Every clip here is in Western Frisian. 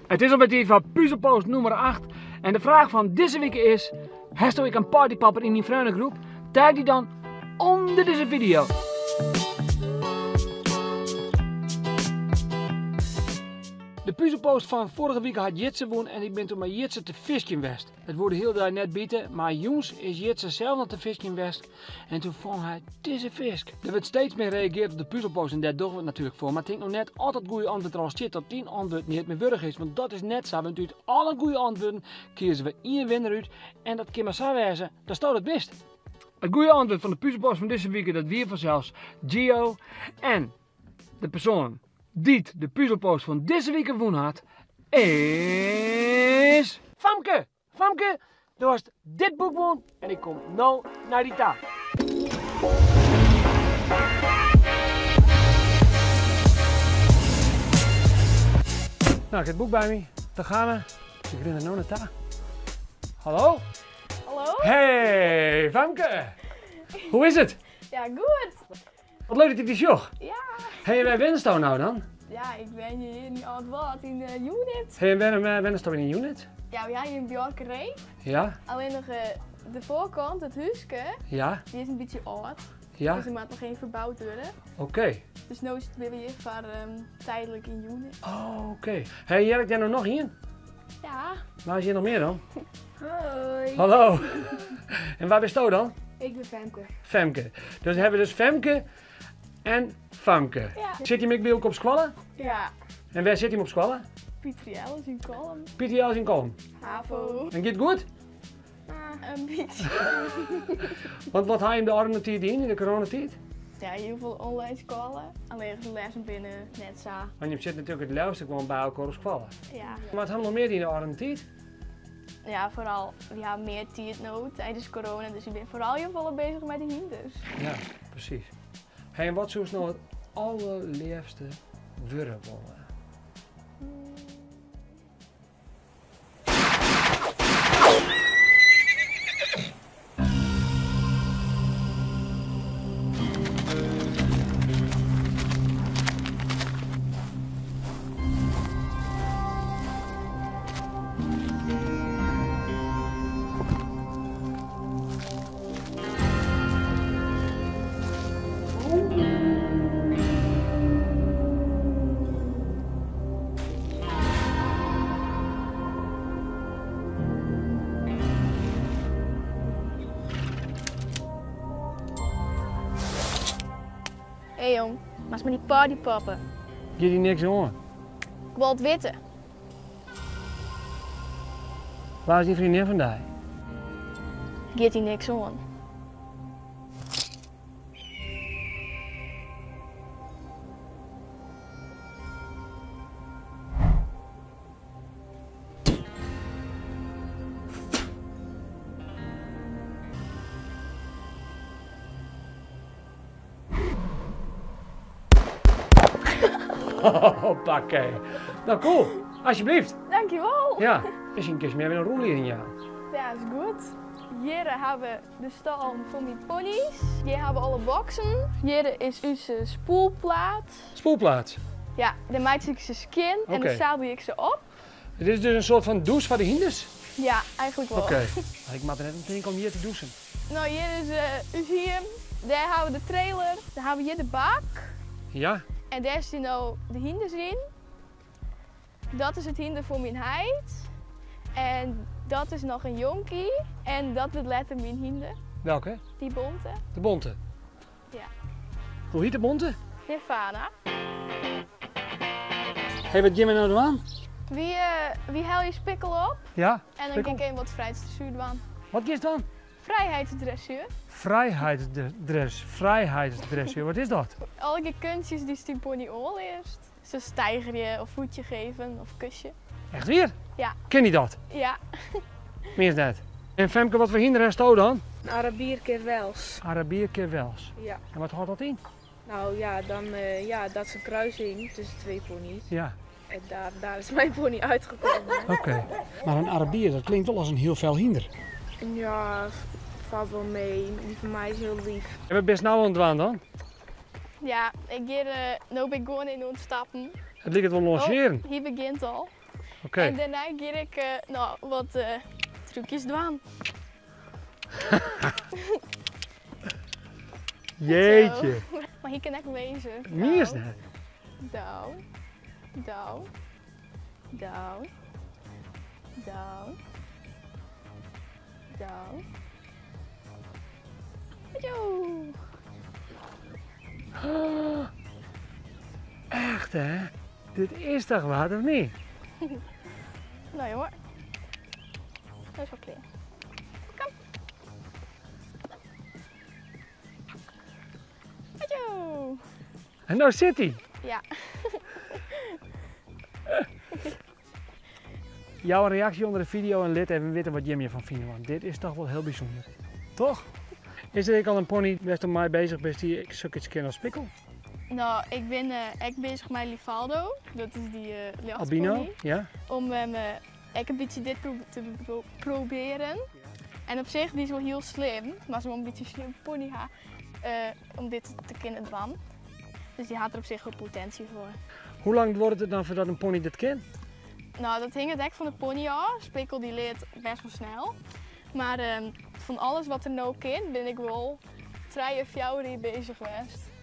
It is alwer tiid foar Puzelpost nûmer 8 en de fraach fan dizze wike is, Hasto ek in partypopper yn dyn freonegroep? Tag dy dan ûnder dizze video. De puzelpost fan foarige wike hat Jitse wûn en ik bin toen mei Jitse te fiskjen west. It woe de hiele dei net bite, mar jûns is Jitse sels noch te fiskjen west en toen fong hy dizze fisk. Der wurdt steeds mear reageard op de puzelpost en dêr dogge we it natuerlik foar, mar tink no net as dat goede antwurd der al stiet dat dyn antwurd neat mear wurdich is, want dat is net sa, want út alle goede antwurden kieze we ien winner út en dat kin mar sa wêze datsto dat bist. It goede antwurd fan de puzelpost fan dizze wike dat wie fansels Gio en de persoan dy't de puzelpost fan dizze wike wûn hat is Famke! Famke, do hast dit boek wûn en ik kom no nei dy ta. Nou, ik ha it boek by my. Daar gaan we. Ik rin der no nei ta. Hallo? Hallo? Hey, Famke! Hoe is it? Ja, goed. Wat leuk dat ik dy sjoch. Ja. Hey, en wêr wennesto no dan? Ja, ik wenje hjir yn Aldwâld yn de unit. Hey, en wêrom wennesto yn in unit? Ja, wy ha hjir in buorkerij. Ja. Allinnich de foarkant, it húske, ja. dy is in bytsje âld. Ja. Dus der moat noch even ferboud wurde. Oké. Dus no binne we hjir foar tydlik in unit. Oh, oké. Hey, hear ik dêr no noch ien? Ja. Wa is hjir noch mear dan? Hoi. Hallo. En wa bisto dan? Ik bin Femke. Femke. Dus hawwe we dus Femke en Famke. Ja. Sit jim ek by elkoar op skoalle? Ja. En wêr sit jim op skoalle? Piter Jelles yn Kollum. Piter Jelles yn Kollum. Havo. En giet it goed? In bytsje. Want wat ha jim de ôfrûne tiid dien yn de coronatiid? Ja, hiel folle online skoalle. Allinnich de lessen binne net sa. Want jim sitte natuerlik it leafst gewoan by elkoar op skoalle. Ja. Wat ha jim noch mear dien de ôfrûne tiid? Ja, foaral, wy ha mear tiid no tidens corona, dus ik bin foaral hiel folle bezich mei de hynders. Ja, presys. Hey, en wat soest no it allerleafste wurde wolle? Hé jong, moatst mei dy partypopper. Giet dy niks oan. Ik wol it witte. Wa is dyn freondin fan dy? Giet dy niks oan. Hoppakee. Nou cool, alsjeblieft. Dankjewol. Ja, miskien kinst my even in rûnlieding jaan. Ja, is goed. Hjir ha we de stâlen fan myn pony's. Hjir ha we alle boksen. Hjir is ús spoelplaat. Spoelplaat? Ja, dêr meitsje ik se skjin en dan sabelje ik se op. It is dus in soart fan dûs foar de hynders? Ja, eigentlik wol. Oké. Ik moat der net oan tinke om hjir te dûsen. No, hjir is ús hiem. Dêr hawwe we de trailer. Dan hawwe we hjir de bak. Ja. En dêr stean no de hynders yn. Dat is it hynder foar myn heit. En dat is noch in jonkie. En dat wurdt letter myn hynder. Welke? Dy bonte. De bonte? Ja. Hoe hyt de bonte? Nirvana. Hey, wat gean we no dwaan? Wy helje spikkel op. Ja, En dan gean ik even wat frijheidsdressuer dwaan. Wat giest dwaan? Frijheidsdressuer. Frijheidsdressuer, wat is dat? Allegear kunstjes dy'tst dyn pony oanlearst. Se steigerje of voetje geven of kusje. Echt wier? Ja. Kin dy dat? Ja. Mienst net. En Femke, wat foar hynder hasto dan? In Arabier kear Wels. Arabier kear Wels. Ja. En wat hâldt dat yn? Nou ja, dan, ja, dat is een kruising tussen twee pony's. Ja. En daar is mijn pony uitgekomen. Oké. Mar in Arabier, dat klinkt wol as in hiel fel hynder. Ja, falt wol mee. Dy fan my is hiel lief. En wat bist no oan it dwaan dan? Ja, ik gean no bin ik gewoan even oan it stappen. It liket wol longearen. Oh, hy begjint al. Oké. En dêrnei gean ik no, wat trúkjes dwaan. Jeetje. Mar hy kin ek lizze. Mies net. Down, down, down, down, down. Joe. Echt hè? Dit is toch wat of niet? Nou jongen, dat is wel klear. Kom. Ajo. En nou zit hij. Ja. Jouw reactie onder de video en lid even weten wat Jim je van vindt, want dit is toch wel heel bijzonder. Toch? Is er ook al een pony best om mij bezig bent die ik zoek iets ken als spikkel? Nou, ik ben echt bezig met Livaldo. Dat is die Albino, jachtpony. ja. Om hem ik een beetje dit te proberen. En op zich, die is wel heel slim, maar ze wil een beetje slim pony ha, om dit te kunnen doen. Dus die had er op zich wel potentie voor. Hoe lang wordt het dan voordat een pony dit kent? Nou, dat hing het echt van de pony af. Spikkel die leert best wel snel. Maar van alles wat er nou kind, ben ik wel 3 of 4 jaar bezig geweest.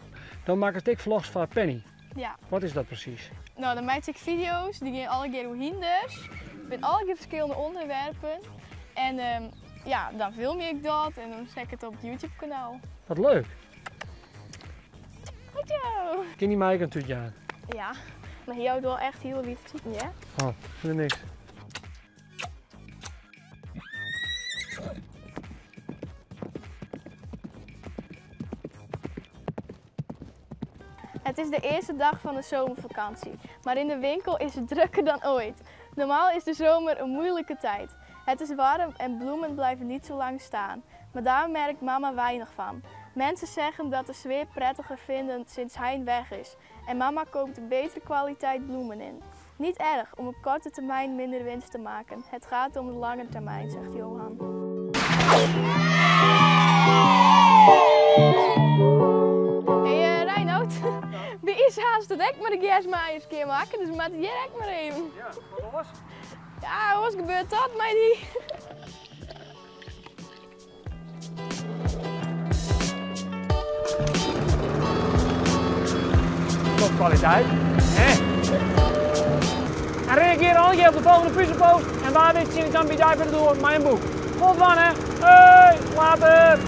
Dan maak ik vlogs van Penny. Ja. Wat is dat precies? Nou, dan maak ik video's, die gaan alle keer hoe hinders. Met alle keer verschillende onderwerpen. En dan film ik dat en dan zet ik het op het YouTube kanaal. Wat leuk! Goed zo! Ken je mij ook een toetje aan? Ja, maar hier houdt wel echt heel lief te zien, hè? Oh, ik vind niks. Het is de eerste dag van de zomervakantie, maar in de winkel is het drukker dan ooit. Normaal is de zomer een moeilijke tijd. Het is warm en bloemen blijven niet zo lang staan. Maar daar merkt mama weinig van. Mensen zeggen dat de sfeer prettiger vinden sinds hij weg is. En mama koopt een betere kwaliteit bloemen in. Niet erg om op korte termijn minder winst te maken. Het gaat om de lange termijn, zegt Johan. Hey, Reinoud, wie is haast het hek maar de gers maar eens een keer maken, dus maak het hier hek maar even. Ja, wat was? Ja, wat gebeurt dat met die? Topkwaliteit. Hè? En reageer al je op de volgende puzzelpost. En waar weet je dan bij daar door mijn boek. Tot dan hè. Hey, later.